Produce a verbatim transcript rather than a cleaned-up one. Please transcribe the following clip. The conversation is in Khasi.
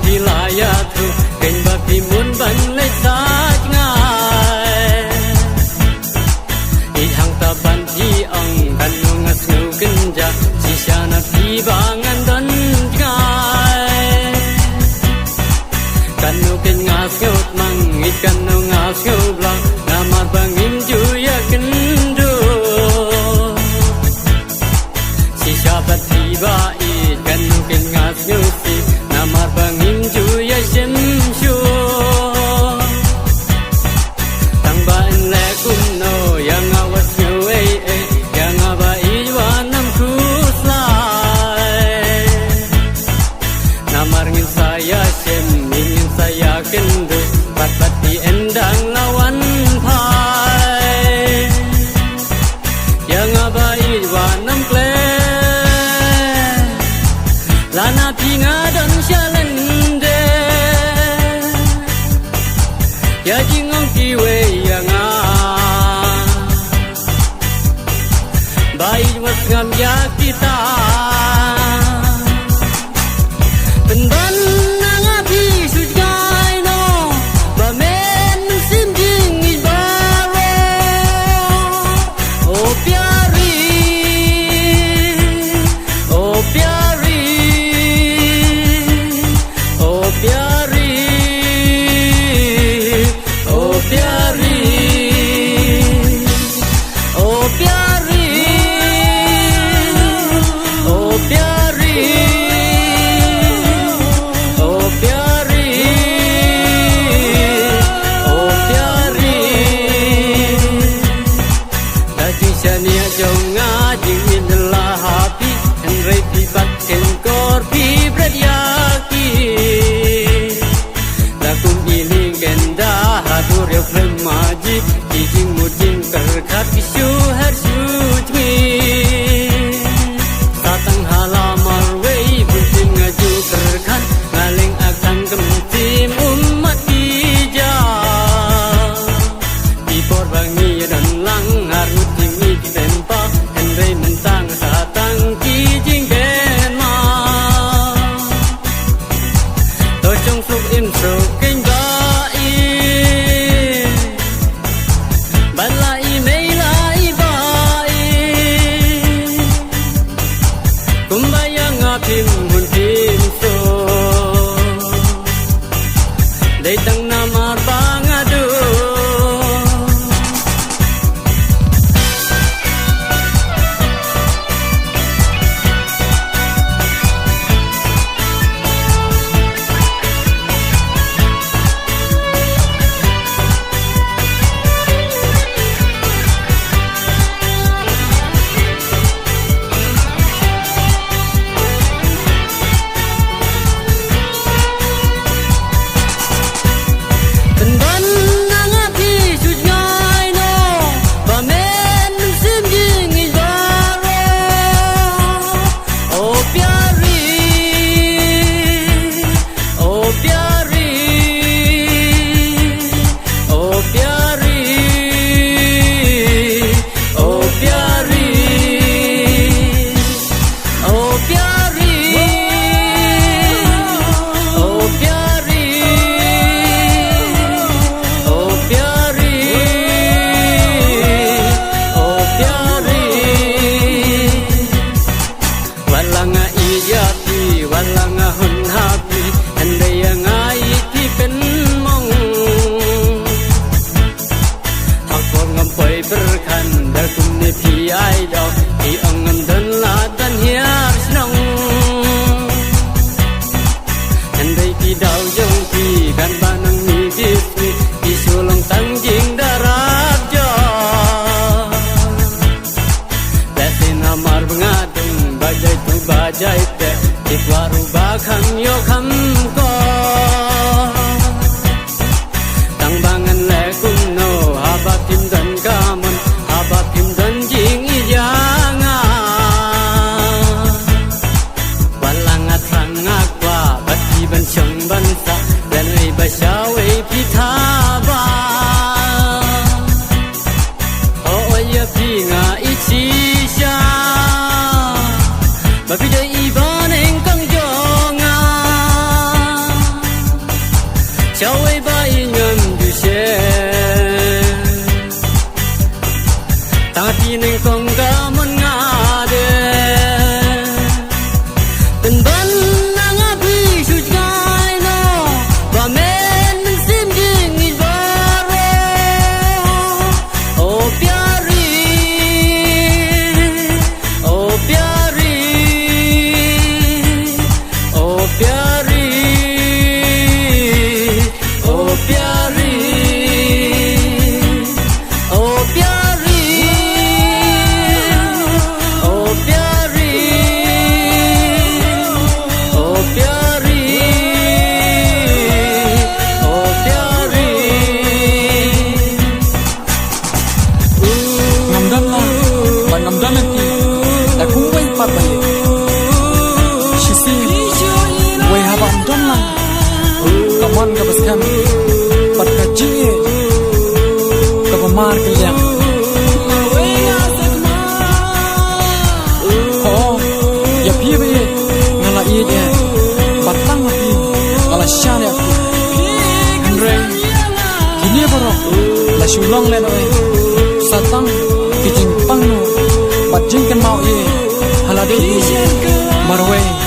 Phi la ïathuh kein ba phi mut ban leit sait ngai. Ïeit hangta ban phi ong katno nga sngew kynjah, shisha na phi ba ngan don jngai. Katno kein nga sngew tmang, ïeit katno nga sngew blah, namar ba ngim ju ïakynduh. Shisha bad phi ba ïeit, katno kein nga sngewsih, namar ba ngim ju ïashim shuh. Tang ba yn leh kumno ïa nga, wat sngew ei ei ïa nga ba ïeit, wat nym khuslai. Namar ngin sa ïashim, ngin sa ïakynduh, bad bad phi yn dang la wan phai. Ïa nga ba ïeit, wat nym klet, lada phi nga don sha lyndet. Ïa jingong kiwei ïa nga, ba ïeit wat ngam ïa kita. Pynban na nga phi shu jngai noh, ba men mynsiem jingïeit baroh. O Pyari, o Pyari, o Pyari, o Pyari. O Pyari, o Pyari, o Pyari, o Pyari. Da jingshaniah jong nga jingïeit la ha phi, hynrei phi pat khein kor phi bret ïa ki. Da kum i lieng kynda haduh riewkhlem maji, ki jingmut jingpyrkhat ki shu her shu jngi. Sa tang hala marwei bun sien nga ju pyrkhat, nga leng ak tang kum tim ummat ki ja. Ki por ba ngi don lang, arngut jong ngi ki pen paw, hynrei mynta nga sa tang ki jingkynmaw. To shong suk im suk kein ba ïeit, bad la i mei la i ba ïeit, kumba ïa nga phim hun phim suk. Dei tang namar ba nga duh. Pynban na nga phi shu jngai noh, ba men mynsiem jingïeit baroh. O Pyari, o Pyari, o Pyari, o Pyari, o Pyari, o Pyari, o Pyari, o Pyari. Wat la nga ïeit ïa phi, wat la nga hun ha phi, hynrei ïa nga ïeit phi pynmong. Ha kor ngam poi pyrkhat da kumne phi ai dok, phi ong ngam don lad ban hiar shnong. Hynrei ki daw jong phi kan ba nang mi dis mi, ki shu long tang jingdarap jong. Te namar ba nga dang ba jai tu ba jai te, ki kwah ruh ba kham ïoh kham koh. Tang ba ngan leh kumno haba phim don ka mon, haba phim don jingïeit ïa nga. Wat la nga thrang nga kwah bad phi ban shong ban sah, lehnoh ba shawei phi thaw ba. Hooid ïa phi nga ïeit shisha, ba phi dei i banyngkong jong nga. Em, bad ka jingïeit kaba markylliang. Ko, ïa phi ba ïeit nga la ïeit eh, bad tang ma phi nga la shaniah phi. Hynrei kine baroh la shu long lehnohei sa tang ki jingpang noh bad jingkynmaw ïeit ha lade marwei.